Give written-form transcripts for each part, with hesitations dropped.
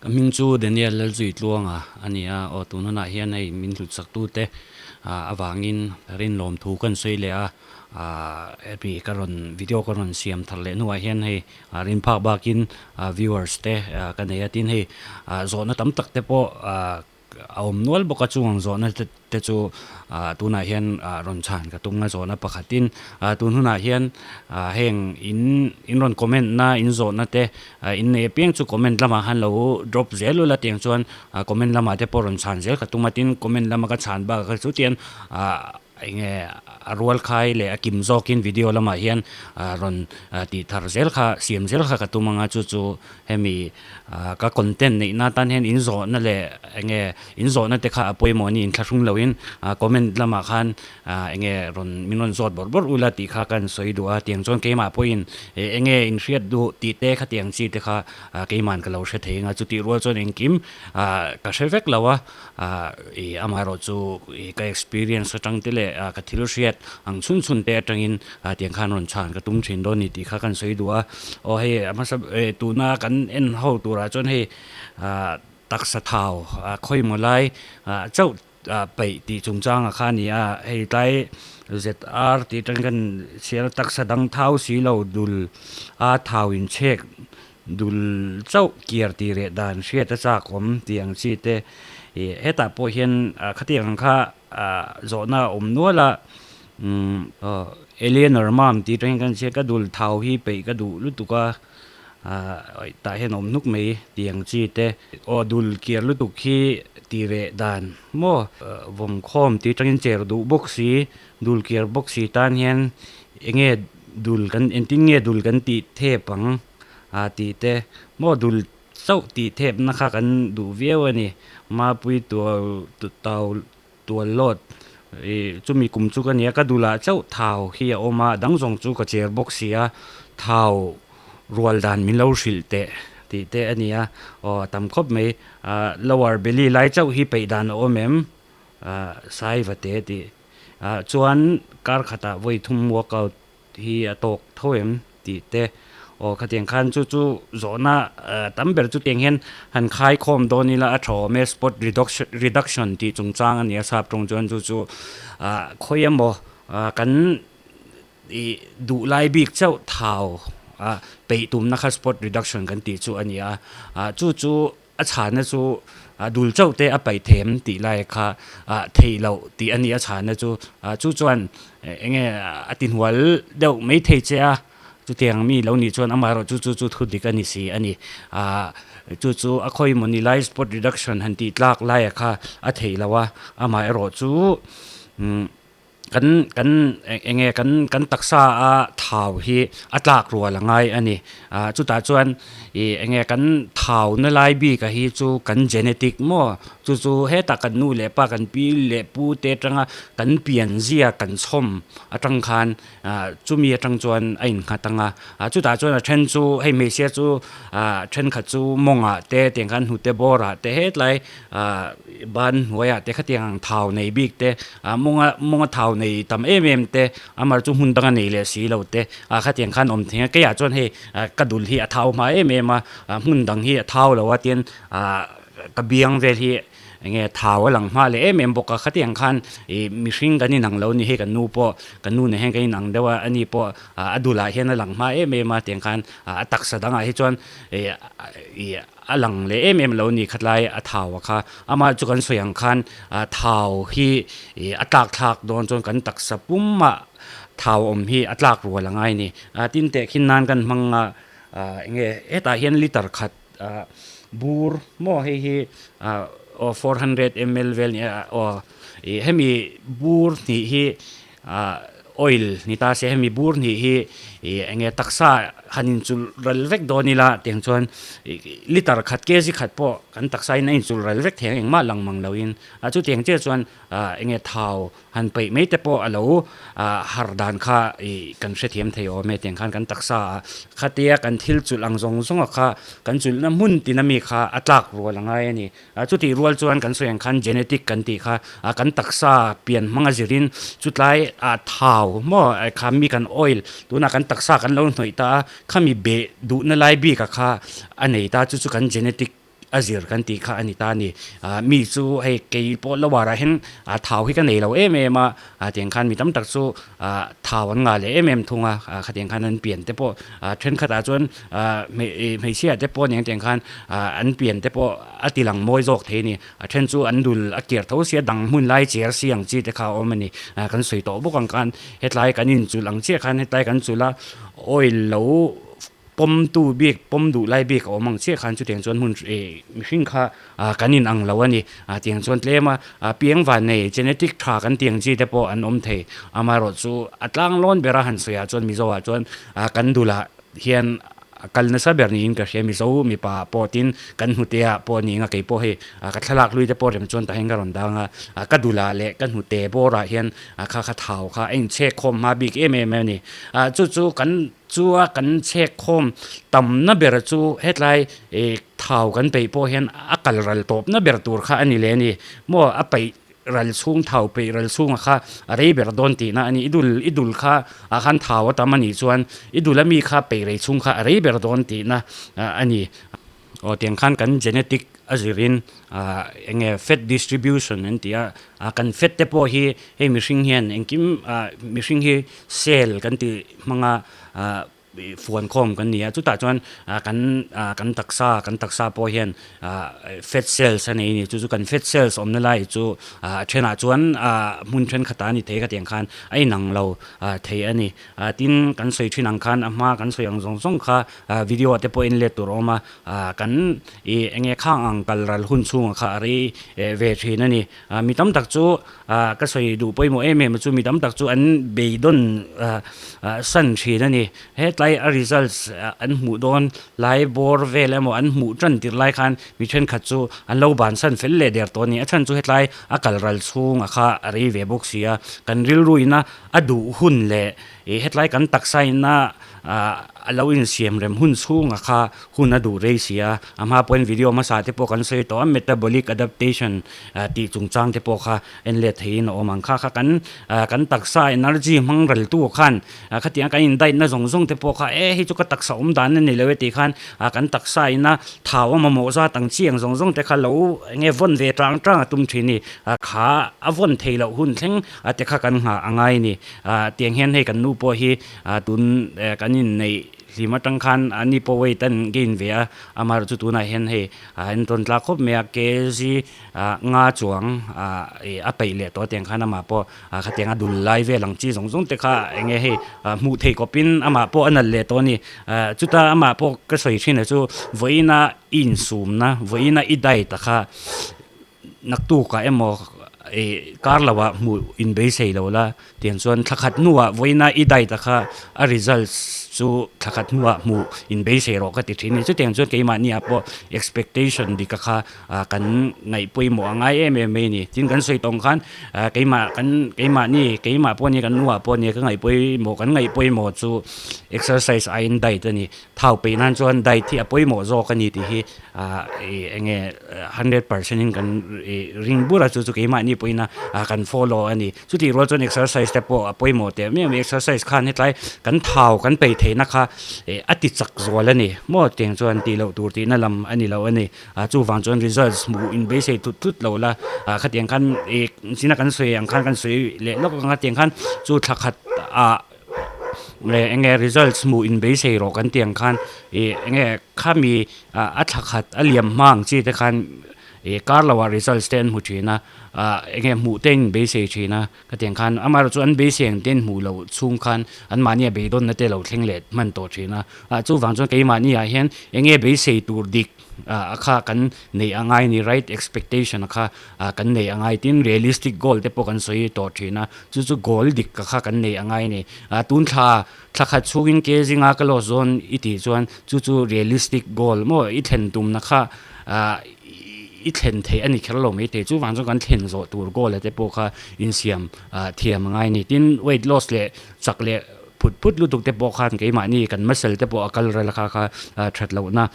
Ka hming chu Daniel Lalzuitluanga a ni a, aw tun hunah hian hei min hlutsak tute avangin rinlawm thu kan sawi leh a, hemi ka rawn video ka rawn siam thar leh hnuah hian hei rin phak bakin viewers te ka nei a, tin hei zawhna tam tak te pawh A awm nual bawk a, chung ang zawhna te chu tunah hian rawn chhan ka tum a, zawhna pakhatin tun hunah hian heng in in rawn comment na in zawhna te in nei apiang chu comment lamah khan lo drop zel ula tiang chuan comment lamah te pawh rawn chhan zel ka tum a, tin comment lama ka chhan bakah kha chu tian Enge a rual khai leh a kim zawkin video lamah hian rawn tih thar zel kha siam zel kha ka tum anga chu chu hemi ka content neihna atan hian in zawhna leh enge in zawhna te kha a pawimawh ni inthlahrung loin comment lamah khan enge rawn min rawn zawt bawrh bawrh ula tih kha ka han sawi duh a tiang chuan keimah pawhin enge in hriat duh tih te khatiang chi te kha keiman ka lo hre thei anga chutih rual chuan engkim ka hre vek lo a. Ih amaherawh chu ih ka experience atang te leh ka thil hriat ang chhun chhun te atangin tiang khan rawn chhan ka tum thin dawn ni tih kha kan sawi duh a. Aw hei a hmasa tuna kan en ho turah chuan hei taksa thau khawimaw lai chauh peih tih chungchangah kha a ni a, hei tlai ZR tih atangin kan chhiar a, taksa dang thau si lo dul a thau inchhek Dul chauh kiar tih reh dan hriat a chak awm tih ang chi te ih hetah pawh hian khatiang ang kha zawhna a awm nual a, umm Eleanor mam tih atangin kan hria ka dul thau hi peih ka duh lutuk a, tah hian a awm hnuk mai tih ang chi te aw dul kiar lutuk hi tih reh dan maw vawmkhawm tih atangin cher duh bawk si dul kiar bawk si tan hian enge dul kan engtin nge dul kan tih thep ang. A tih te, maw dul chauh tih thepna kha kan duh viau a ni. Mapui tual tau tual lawt ih chumi kum chu ka nia, ka dulah chauh thau hi a awm a, dang zawng chu ka cher bawk si a, thau rual dan min lo hrilh teh tih te a ni a, aw a tam khawp mai. Lower belly lai chauh hi peih dan a awm em? Sai va te tih. Chuan kar khatah vawi thum workout hi a tawk tho em tih te aw khatiang khan chu chu zawhna tam ber chu tiang hian han khai khawm dawn ila a tha awm e spot reduction tih chungchang a ni a sap tawng chuan chu chu ah khawi emaw kan ih duh lai bik chauh thau ah peih tumna kha spot reduction kan tih chu a ni a ah chu chu. A chhana chu dul chauh te a paih them tih lai kha theih loh tih a ni a chhana chu. Chu chuan eng nge a ti hnual deuh mai thei che a, chutiang mi lo nih chuan amaherawh chu chu chu thu dik a ni si a ni. Chu chu a khawi maw ni lai spot reduction han tih tlak laia kha a theih loh a, amaherawh chu Kan kan eng nge kan kan taksa a thau hi a tlak rual a ngai a ni. Ah chutah chuan ih eng nge kan thau na lai bik a hi chu kan genetic maw chu chu hetah kan nu leh pa kan pi leh pu te atanga kan pian zia kan chhawm atang khan ah chumi atang chuan a innghat ang a. Ah chutah chuan a then chu hei hmeichhia chu ah thenkhat chu mawngah te tiang khan hnute bawrah te hetlai ah ban hnuaiah te khatiang ang thau nei bik te ah mawnga mawnga thau nei tam em em te amar chu hmun danga nei leh si lo te ah khatiang khan awm thei a keiah chuan hei ah ka dul hi a thau hma em em a ah hmun dang hi a thau lo a tin ah ka biang vel hi eng nge thau a lang hma leh em em bawk a khatiang khan ih mihring kan inang lo ni hei kan nu pawh kan nu nen hian kan inang deuh a ani pawh ah a dulah hian a lang hma em em a tiang khan ah a taksa dangah hi chuan ih ih. A lang leh em em lo ni khatlai a thau a kha. Amah chu kan sawi ang khan thau hi a tlak thlak dawn chuan kan taksa pumah thau awm hi a tlak rual a ngai a ni. Tin tehkhin nan kan hmang a eng nge hetah hian liter khat bur maw hei hi aw 400 ml vel ni a aw hemi bur hnih hi Oil ni ta se hemi bur hnih hi ih eng nge taksa han inchulh ral vek dawn ila tiang chuan liter khat kg khat pawh kan taksa in a inchulh ral vek thei ang engmah lang mang lo in a chutiang chiah chuan eng nge thau han peih mai te pawh a lo har dan kha ih kan hrethiam thei awm e tiang khan kan taksa ah khatia kan thil chulh ang zawng zawng a kha kan chulhna hmun tina mi kha a tlak rual a ngai a ni. Chutih rual chuan kan sawi ang khan genetic kan tih kha kan taksa pian hmanga zirin chutlai thau maw kha mi kan oil tunah kan taksa kan lo hnawih ta a khami beh duhna lai bik a kha a nei ta chu chu kan genetic a zir kan tih kha a ni ta a ni. Mi chu hei kei pawh lower ah hian thau hi ka nei lo em em a, tiang khan mi tam tak chu thau an ngah leh em em thung a, khatiang khan an pian te pawh thenkhat ah chuan hmeichhia te pawh aniang tiang khan an pian te pawh a ti lang mawi zawk thei a ni. A then chu an dul a kiar tho sia dang hmun lai cher si ang chi te kha a awm a ni. Kan sawi tawh bawk ang khan hetlai kan inchulh ang chiah khan hetlai kan chulh a oil lo Pawmtu bik, pawm duh lai bik a awm ang chiah khan chutiang chuan hmun ih mihring kha kan in ang lo a ni. Tiang chuan tlem a piang van nei genetic tha kan tih ang chi te pawh an awm thei. Amaherawh chu a tlang lawn bera han sawi ah chuan Mizo ah chuan kan dulah hian a kal nasa ber niin ka hria. Mizo mipa pawh tin kan hnute ah pawh ni anga kei pawh hei ka thlalak hlui te pawh rem chuan tah hian ka rawn dang a. Ka dulah leh ka hnute bawr ah hian kha kha thau kha a inchhek khawm hma bik em em a ni. Chu chu kan. Chua kan chhek khawm tamna ber chu hetlai ih thau kan peih pawh hian a kal ral tawpna ber tur kha a ni leh a ni. Maw a peih ral chhung thau peih ral chhunga kha a rei ber dawn tihna a ni. I dul i dul kha ah khan thau a tam a nih chuan i dul ami kha peih rei chhung kha a rei ber dawn tihna a ni. Aw tiang khan kan genetic a zirin ah eng nge fat distribution an ti a, ah kan fat te pawh hi hei mihring hian engkim ah mihring hi cell kan tih hmanga ah fuan khawm kan ni a, chutah chuan ah kan ah kan taksa kan taksa pawh hian ah fat cells a nei a ni, chu chu kan fat cells awmna lai chu ah a thenah chuan ah hmun thenkhatah a ni thei ka tih ang khan a inang lo thei a ni. Tin, kan sawi thin ang khan a hma kan sawi ang zawng zawng kha video ah te pawh en let tur a awm a, kan ih eng nge khang ang kal ral hun chhungah kha a rei ve thin a ni. Mi tam tak chu ka sawi duh pawimawh em em chu mi tam tak chu an beidawn san thin a ni. Hetlai a results an hmuh dawn lai bawr vel emaw an hmuh tan tirh lai khan mi thenkhat chu an lo bansan fel leh der tawh a ni. A chhan chu hetlai a kal ral chhungah kha a rei ve bawk si a, kan rilru ina A duh hun leh ih hetlai kan taksa ina a lo insiam rem hun chhunga kha hun a duh rei si a, a hma pawhin video hmasa te pawh kan sawi tawh a, metabolic adaptation tih chungchang te pawh kha en let theihin a awm ang. Kha kha kan kan taksa energy hmang reltu khan khatiang kan in diet na zawng zawng te pawh kha e hei chu ka taksa awm dan a ni lo e tih khan kan taksa ina thau a mamawh zat ang chi ang zawng zawng te kha lo eng nge vawn ve tang tang a tum thin a ni. Kha a vawn thei loh hun thleng A te kha kan nghah a ngai a ni. Ah tiang hian hei kan nu pawh hi ah tun eh kan inneih hlim atang khan a ni pawh weight an gain ve a, amaherawhchu tunah hian hei ah en tawn tlak khawp mai a kg ah nga chuang ah ih a peih leh tawh a tiang khan amah pawh ah khatiang a dul lai vel ang chi zawng zawng te kha eng nge hei ah hmuh theih kawpin amah pawh a nalh leh tawh a ni. Ah chuta amah pawh ka sawi thin ah chu vawiina i insumna vawiina i diet a kha Naktukah emaw ih kar lo ah hmuh in beisei lo la tiang chuan thla khat hnuah vawiina i diet a kha a results chu thla khat hnuah hmuh in beisei rawh ka ti thin a ni. Chutiang chuan keimahni ah pawh expectation dik a kha ah kan ngaih pawimawh a ngai em em mai a ni. Tin kan sawi tawng khan ah keimah kan keimahni keimah pawh nia kan nuah pawh nia ka ngaih pawimawh kan ngaih pawimawh chu exercise aiin diet a ni. Thau peih nan chuan diet hi a pawimawh zawk a ni tih hi ah ih eng nge 100% in kan ih ring bur a chu chu keimahni pawhin a kan follow a ni. Chutih rual chuan exercise te pawh a pawimawh teh miah mai exercise khan hetlai kan thau kan peih theihna kha ih a ti chak zual a ni maw tiang chuan tih loh tur tihna lam a ni lo a ni. Ah chuvang chuan results hmuh in beisei tut tut lo la ah khatiang khan ih china kan sawi ang khan kan sawi leh lawk ang a tiang khan chu thla khat ah leh eng nge results hmuh in beisei rawh kan tih ang khan ih eng nge khami ah a thla khat a liam hma ang chi te khan ih kar lo ah results te an hmu thin a ah eng nge hmuh te in beisei thin a khatiang khan amaherawh chu an beisei ang te an hmuh loh chhung khan an mahni a beidawnna te lo thleng leh hman tawh thin a ah chuvang chuan keimahni ah hian eng nge beisei tur dik ah kha kan neih a ngai a ni right expectation kha ah kan neih a ngai tin realistic goal te pawh kan sawi tawh thin a. Chu chu goal dik ka kha kan nei a ngai a ni. Ah tun thla thla khat chhungin ke zinga ka loss zawn i tih chuan chu chu realistic goal maw i thlen tumna kha ah i thlen theih a ni kher lo mai thei. Chuvang chuan kan thlen zawh tur goal a te pawh kha insiam ah thiam a ngai a ni. Tin weight loss leh chak leh phut phut lutuk te pawh khan keimahni kan muscle te pawh a kal ral a kha kha that lohna.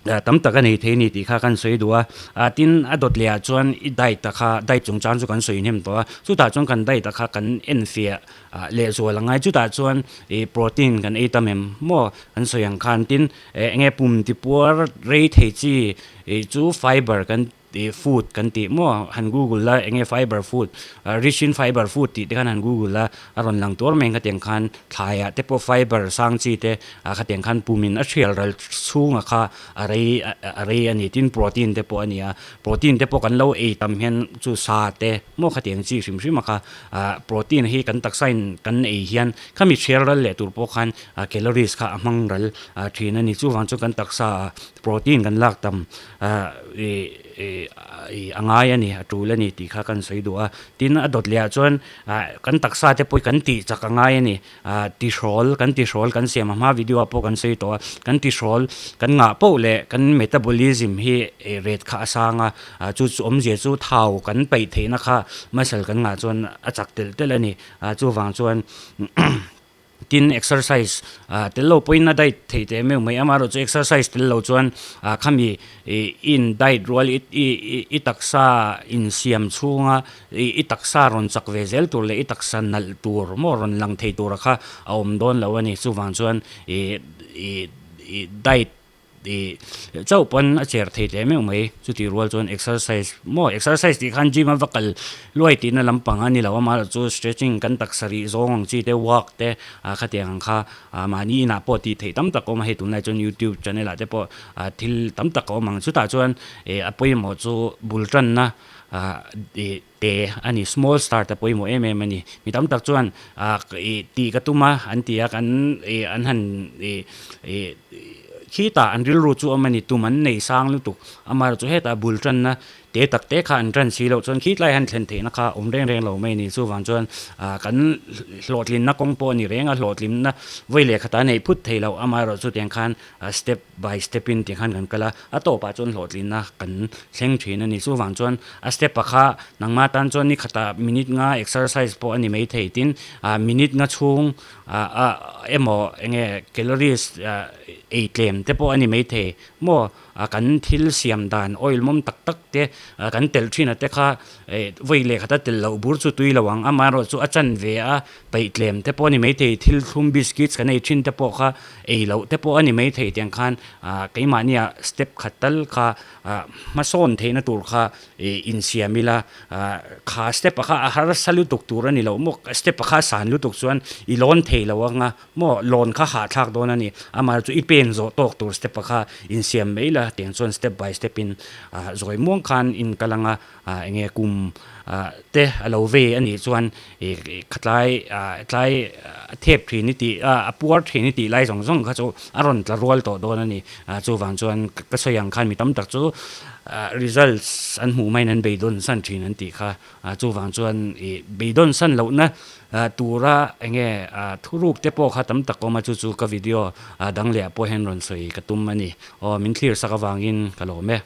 Tam tak a nei thei a ni tih kha kan sawi duh a, ah tin a dawt leh ah chuan i diet a kha diet chungchang chu kan sawi hnem tawh a, chutah chuan kan diet a kha kan enfiah ah lehzual a ngai, chutah chuan ih protein kan ei tam em maw kan sawi ang khan tin eh enge pum ti puar rei thei chi ih chu fiber kan Tih food kan tih maw han google la enge fiber food rich in fiber food tih te khan han google la a rawn lang tuar mai khatiang khan thlai ah te pawh fiber sang chi te ah khatiang khan pum in a thial ral chhung ah kha a rei a rei a ni tin protein te pawh a ni a protein te pawh kan lo ei tam hian chu sa te maw khatiang chi hrim hrim a kha ah protein hi kan taksa in kan ei hian khami thial ral leh tur pawh khan calories kha a hmang ral thin a ni chuvang chu kan taksa ah protein kan lak tam a ngai a ni, a tul a ni tih kha kan sawi duh a. Tin, a dawt leh ah chuan kan taksa te pawh hi kan tih chak a ngai a ni. Tihrawl, kan tihrawl kan siam a hma video ah pawh kan sawi tawh a, kan tihrawl kan ngah poh leh kan metabolism hi ret kha a sang a, chu chu awmzia chu thau kan paih theihna kha muscle kan ngah chuan a chak telh telh a ni. Chuvang chuan Tin, exercise tel lo pawhin a diet theih teh meuh mai. Amaherawh chu exercise tel lo chuan khami i in diet rual i i taksa insiam chhunga i taksa rawn chak ve zel tur leh i taksa nalh tur maw rawn lang thei tura kha a awm dawn lo a ni. Chuvang chuan i i diet Tih chauh pawn a cher thei teh meuh mai. Chutih rual chuan exercise maw exercise tih khan gym a va kal luai tihna lampang a ni lo a, mahla chu stretching kan taksa rih zawng ang chi te walk te ah khatiang ang kha ah mahni inah pawh tih theih tam tak a awm a, hei tunlai chuan youtube channel ah te pawh ah thil tam tak a awm ang. Chutah chuan ih a pawimawh chu bul tanna ah ih te a ni, small start a pawimawh em em a ni. Mi tam tak chuan ah ih tih ka tum a an ti a, kan ih an han ih ih khitah an rilru chu awm a ni, tum an nei sang lutuk. Amaherawhchu hetah bul tanna te tak te kha an tan si loh chuan khitlai han thlen theihna kha awm reng reng lo mai a ni. Chuvang chuan ah kan hlawhtlinna kawng pawh a ni reng a, hlawhtlinna vawi leh khatah neih phut thei loh. Amaherawhchu tiang khan step by step in tikhan kan kal a, a tawpah chuan hlawhtlinna kan thleng thin a ni. Chuvang chuan a step a kha nangma tan chuan ni khatah minute nga exercise pawh a ni mai thei tin minute nga chhung emaw enge calories ei tlem te pawh a ni mai thei maw kan thil siam dan oil mawm tak tak te kan telh thin a te kha vawi leh khata telh loh bur chu tui lo ang amaherawhchu a chanve a Peih tlem te pawh a ni maithei, thil thlum biscuits kan ei thin te pawh kha ei loh te pawh a ni maithei tiang khan ah keimahnia step khat tal kha ah hmasawn theihna tur kha ih insiam ila ah kha step a kha a harsa lutuk tur a ni loh maw step a kha a san lutuk chuan i lawn thei lo anga maw lawn kha hahthlak dawn a ni amaherawhchu chu i pen zawh tawk tur step a kha insiam mai la tiang chuan step by step in ah zawi muang khan in kal anga ah enge kum ah te a lo vei a nih chuan ih khatlai ah tlai a thep thin i tih a a puar thin i tih lai zawng zawng kha chu a rawn tla rual tawh dawn a ni ah chuvang chuan ka sawi ang khan mi tam tak chu ah results an hmuh maiin an beidawn san thin an tih kha ah chuvang chuan ih beidawn san lohna ah tura enge ah thuruk te pawh kha tam tak a awm a chu chu ka video ah dang leh ah pawh hian rawn sawi ka tum a ni aw min thlir sak avangin ka lawm e.